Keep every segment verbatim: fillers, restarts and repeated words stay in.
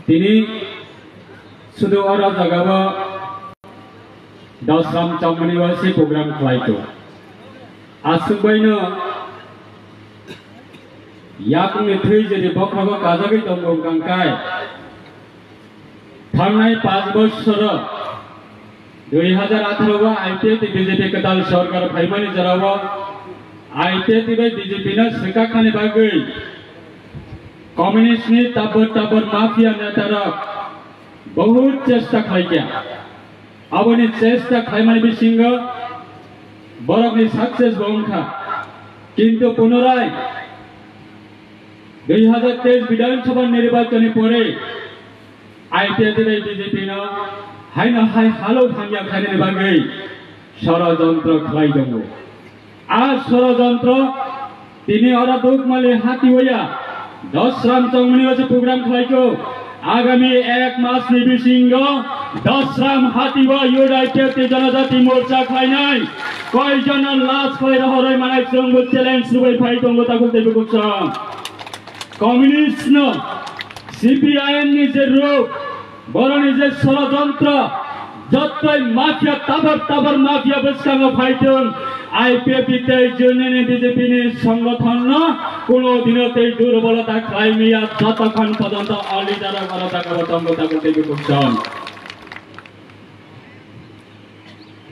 Tini sudu oro jagao Dasram Chongmani wasi program khlai tongo. Aswk baino yakungni thwi jodi bokhrogo kajagwi tongo wngkha khe, thangnai panch bosoro, dui hajar atharo o I P F T B J P kwtal sorkar phaimani jorao I P F T bai B J P no swkaknani bagwi communist ni tabor tabor mafia netarok bahut chesta khlaikha. Aboni chesta khlaimani bisingo borokni success bo wngkha. Kintu punorai dui hajar teis Bidhan Sabha nirbachon ni pore I P F T bai B J P no haino hai halo hamya khainani bagwi sorojontro khlai tongo. A sorojontro tini oro Dukmali hati hoya Dasram Chongmani wasi program khlaiko. Agami ek mas ni bisingo Dasram hati o U D I P F T Janajati Morcha khlainai. Koi jona last khlai rohoroi manai chwngbo challenge rwbai phai tongo takuk tei bukuksong. Communist no C P I M ni je ruk, boroni je sorojontro, jottoi mafia, tabor tabor mafia bwskango phaitwng, I P F T tei Union B J P ni songothon no kuno dino tei durbolota khlai maya, jotokhon pojonto o leader rok oro jagao tongo, tabuk tei bukuksong.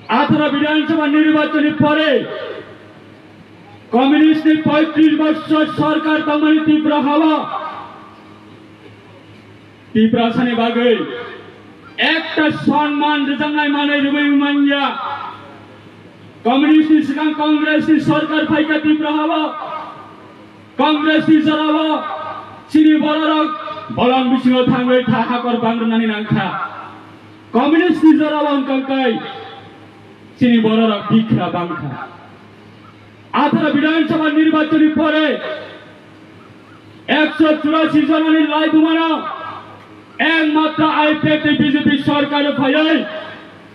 Atharo Bidhan Sabha nirbachon ni pore communist ni poitris bosor sorkar tongmani Tripura hao Tiprasani bagwi ekta sonman rwjaknai manwi rwui manya. Communist ni swkang Congress ni sorkar phaikha Tripura hao. Congress ni jorao chini bororok bolong bisingo thangwi tha hakor bangrwnani nangkha. Communist ni jorao wngkha khe chini bororok bikra bangkha. Atharo Bidhan Sabha nirbachon ni pore ekso churasi jonani laibumano ekmatro I P F T B J P sorkar phaiwi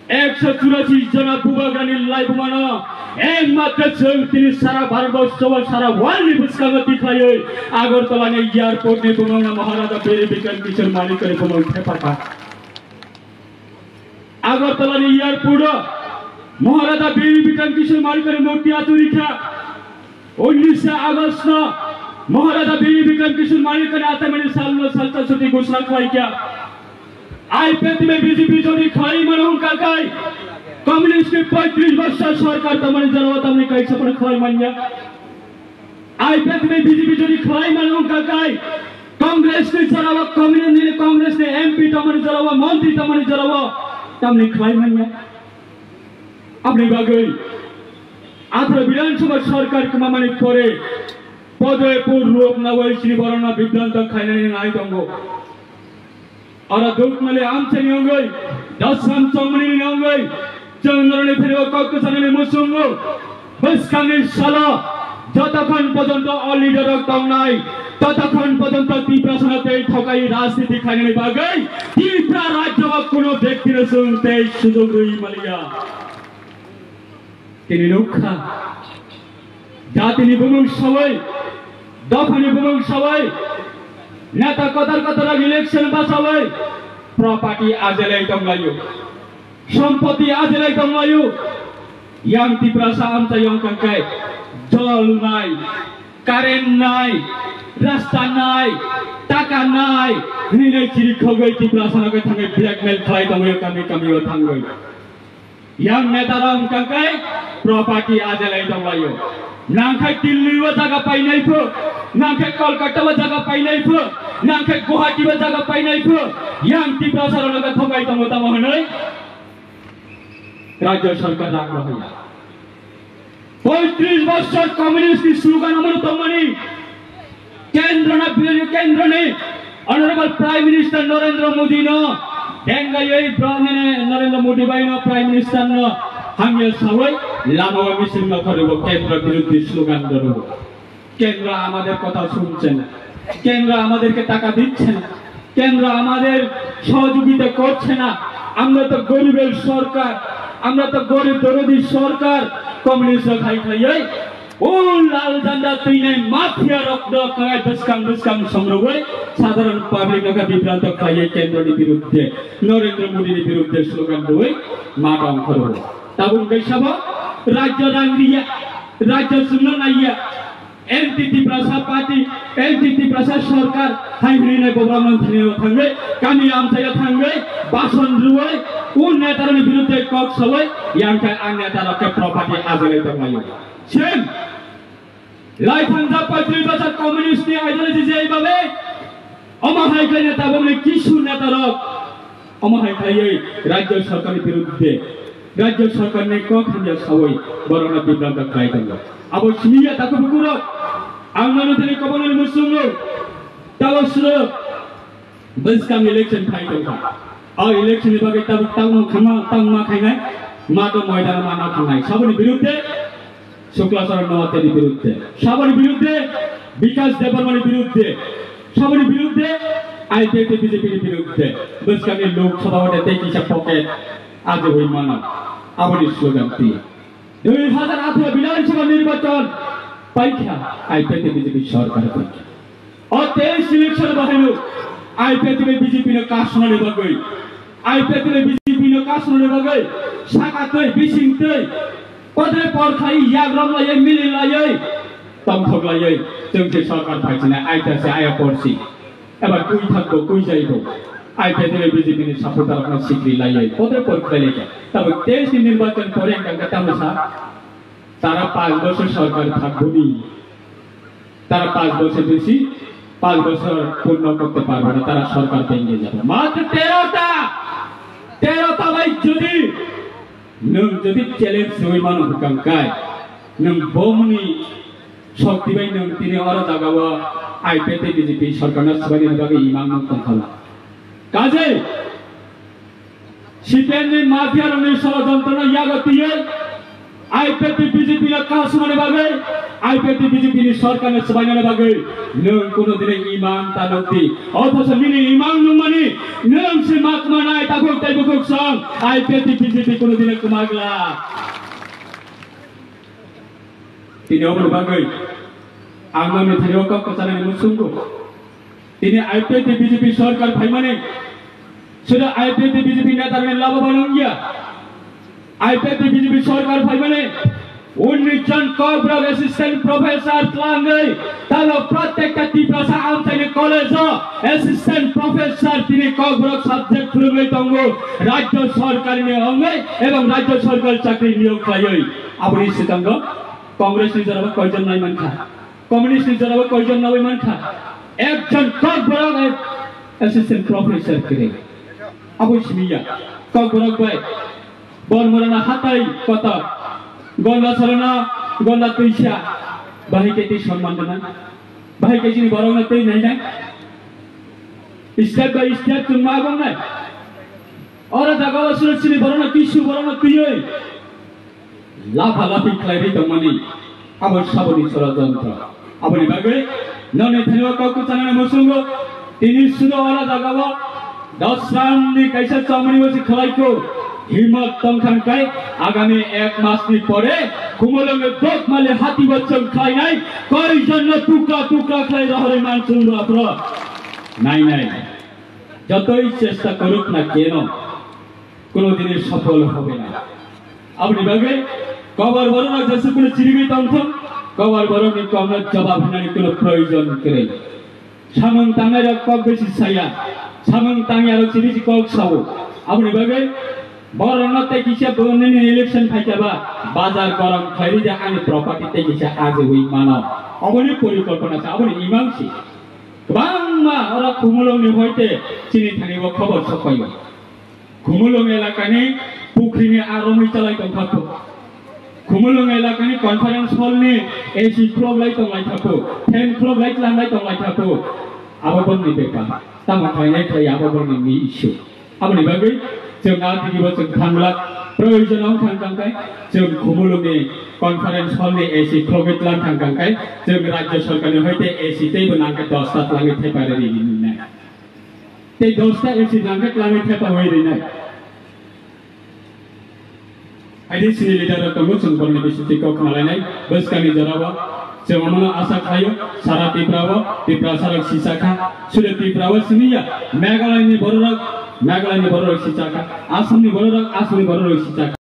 ekso churasi jona bubagrani laibumano ekmatro chwng tini sara Bharat borso o sara world ni bwskango tikhlaiwi Agartala ni airport ni bumungno Maharaja Bir Bikram Kishore Manik ni bumung thepakha. Agartala ni airport o Maharaja Bir Bikram Kishore Manik ni murti achurikha. Unnish August no Maharaja Bir Bikram Kishore Manik ni atamani salno salsa chuti ghosna khlaikha. I P F T bai B J P jodi khlai mano wngkha khe communist ni poitris bosor sorkar tamani jorao tamni kaisa phano khlai manya. I P F T bai B J P jodi khlai mano wngkha khe Congress ni jorao communist ni Congress ni M P tamani jorao montri tamani jorao tamni khlai manya. Aboni bagwi atharo Bidhan Sabha sorkar kwmamani pore Podepur rok nawai chini borokno bibranto khainani nai tongo. Oro Dukmali amchaini wngwi, Dasram Chongmani wngwi, chwng norokni thani o kok kwchanani muchungo bwskangni salo jotokhon pojonto o leader rok tongnai, totokhon pojonto Tiprasano tei thokai rajniti khainani bagwi Tripura rajyo o kuno bektino chwng tei sujog rwi maliya. Tini nukha, jatini bumung sawi, dophani bumung sawi, neta kotor kotor election basawi, property ajelai tonglaio, sompoti ajelai tonglaio. Yang Tiprasa amchaio wngkha khe jol nai, current nai, rasta nai, taka nai, hinwi nai chirikhogwi Tiprasano khe thangwi blackmail khlai tonglaio kami kamio thangwi. Yang neta rok wngkha khe property ajelai tonglaio. Nangkhe Delhi o jaga painai pho, nangkhe Kolkata o jaga painai pho, nangkhe Guwahati o jaga painai pho, yang Tiprasa rok nangkhe thokai tongo tamo hwnwi rajya sarkar rang rohya. Poitris bosor communist ni slogan amolo tongmani, kendro na bini kendro ni Honorable Prime Minister Narendra Modi no, dengayoi bromene Narendra Modi bai no Prime Minister no hamya sawi lama o misil no khoribo kendro biruddhi slogan doro. কেন্দ্র আমাদের কথা শুনছে না, কেন্দ্র আমাদেরকে টাকা দিচ্ছে না, কেন্দ্র আমাদের সহযোগিতা করছে না। আমরা তো গরিবের সরকার, আমরা তো গরিব দরদি সরকার। কমিউনিস্ট খাই খাই এই O lal janda twinai mafia rokno kwrai bwskang bwskang songrogwi sadharan public no khe bibranto khlaiwi kendroni biruddhe, Narendra Modi ni biruddhe slogan rwui mata ongkhorwo. Tabuk hwnkhe sabo rajyo rang riya, rajyo chwngno naiya, N T T Prasa party, N T T Prasa sorkar hai hwnwi nai bobrok nang thani thangwi, kami amchaio thangwi, bason rwui, o netarokni biruddhe kok sawi, yang khe ang netarok khe property ajalai tonglaio. Same. Lai thangjak paitri bachar communist ni ideology je ibabe. Omo hai khe neta bongni kisu neta rok. Omo hai khlaiwi rajyo sarkar ni biruddhe, rajyo sarkar ni kok hamya sawi borokno bibranto khlai tongo. Abo siniya takhuk bukurok. Ang mano tini kobonani musungo. Tabo suro. Bwskang election phai tongkha. O election ni bagwi tabuk tangma khama tangma khainai, ma to moidano ma na thangnai. Saboni biruddhe Shukla Charan Noatia ni biruddhe. Saboni biruddhe Bikash Debbarma ni biruddhe. Saboni biruddhe I P F T B J P ni biruddhe. Bwskang ni Lok Sabha vote tei kisa pocket aje hui mano. Aboni slogan ti. Dui hazar atharo Bidhan Sabha nirbachon paikha, I P F T B J P sorkar paikha. O teis election bahaino I P F T B J P no kasnani bagwi, I P F T B J P no kasnani bagwi saka twi, bising twi, podre por khai, yagrom laiwi, mili laiwi, tongthok laiwi, chwng se sorkar phaichinai, aita se aya porsi. Eba twi thakbo, twi jaibo. I P F T B J P ni supporter rokno sikri laiwi, podre por khlai laikha. Tabo teis ni nirbachon pore ang kangkha tamo sa, tara panch bochor sorkar thakboni. Tara panch bochor besi, panch bochor purno korte parbo na, tara sorkar bengke jabo. Matro tero ta, tero ta bai jodi, nwng jodi challenge soi mano hwnkha kai, nwng bomni Shokti bai nwng tini oro jagao I P F T B J P sorkarno swbainani bagwi imang nung tongkha. Kajai C P M ni mafia rokni sorojontrono yago twiwi I P F T B J P no kasumani bagwi, I P F T B J P ni sorkarno swbainani bagwi nwng kuno dini imang ta nukdi. Othocho nini imang nungmani nwng se ma kwmanai takhuk tei bukhuk song I P F T B J P kuno dini kwma glak. Tini oboni bagwi ang nokni thani o kok kwcharani muchungo. Tini I P F T B J P sorkar phaimani, suda I P F T B J P neta rokni labo bano wngya. I P F T B J P sorkar phaimani, unnish jon Kokborok assistant professor tlangwi, tamo protekta Tiprasa amchaini college o assistant professor tini Kokborok subject phwrwngwi tongo, rajyo sorkarni wngwi ebong rajyo sorkar chakri niyok khlaiwi. Aboni swkango Congress ni jorabo koijon nai mankha, Communist ni jorabo koijon nai mankha, ekjon Kokborok assistant professor kwrwi. Abo simiya Kokborok bai Bormorana hatai kotor, Gonda Sarana, Gonda Twisa, bahai khe tei sonman rwna, bahai khe chini borokno tei nainai. Step by step chwng ma gongnai. Oro jaga o suro chini borokno kisu borokno twiwi lapha laphi khlai ri tongmani abo saboni sorojontro. Aboni bagwi noni thani o kok kwchanani muchungo tini sudo ora jagao dosramni kaisa chomri wasi khwlaiko himmat tongkhan kai agami ek masni pore Khumulwngo dokmali hati bo chwng khlainai koi jonno tukra tukra khlai rohorwi mansung bo aphro nainai. Jotoi chesta koruk na keno, kono dini sofol hobe na. Aboni bagwi kobar borok no jesu kono chirigwi tongthok, kobar borok ni kokno jawab hinani kono proyojon kwrwi. Samung tangnai rok kok besi saya, samung tangya rok chini si kok sao. Aboni bagwi borok no tei kisa bonini election phaikha ba bazar gorom khairi ja ani property tei kisa ajiwi mano. Aboni porikolpona sa, aboni imang si. Kwbangma oro Khumulwng ni hoite chini thani bo khobor sokpaio. Khumulwng elakani pukhrini aromwi chalai tongkha kho. Khumulwng elakani conference hall ni A C khulok lai tong lai thakho, fan khulok lai tlang lai tong lai thakho. Abo bongni bepar. Tamo khainai khlai abo bongni mi issue. Aboni bagwi chwng a tini bo chwng thanglak proyojon wng thang kang kai chwng Khumulwng ni conference hall ni A C khulogwi tlang thang kang kai chwng rajya sarkar ni hoite A C tei bo nang khe dosta twlangwi thepa rwi rinai. Tei dosta A C nang khe twlangwi thepa wi rinai. Hai de chini leader rok tongo, chwng borokni bisingtwi kok khna lainai. Bwskangni jorao chwng omono asa khlaio, sara Tripura o Tiprasa rok sicha kha. Sudu Tripura o simi ya, Meghalaya ni borok rok, Meghalaya ni borok rok sicha kha. Assam ni borok rok, Assam ni borok rok sicha kha.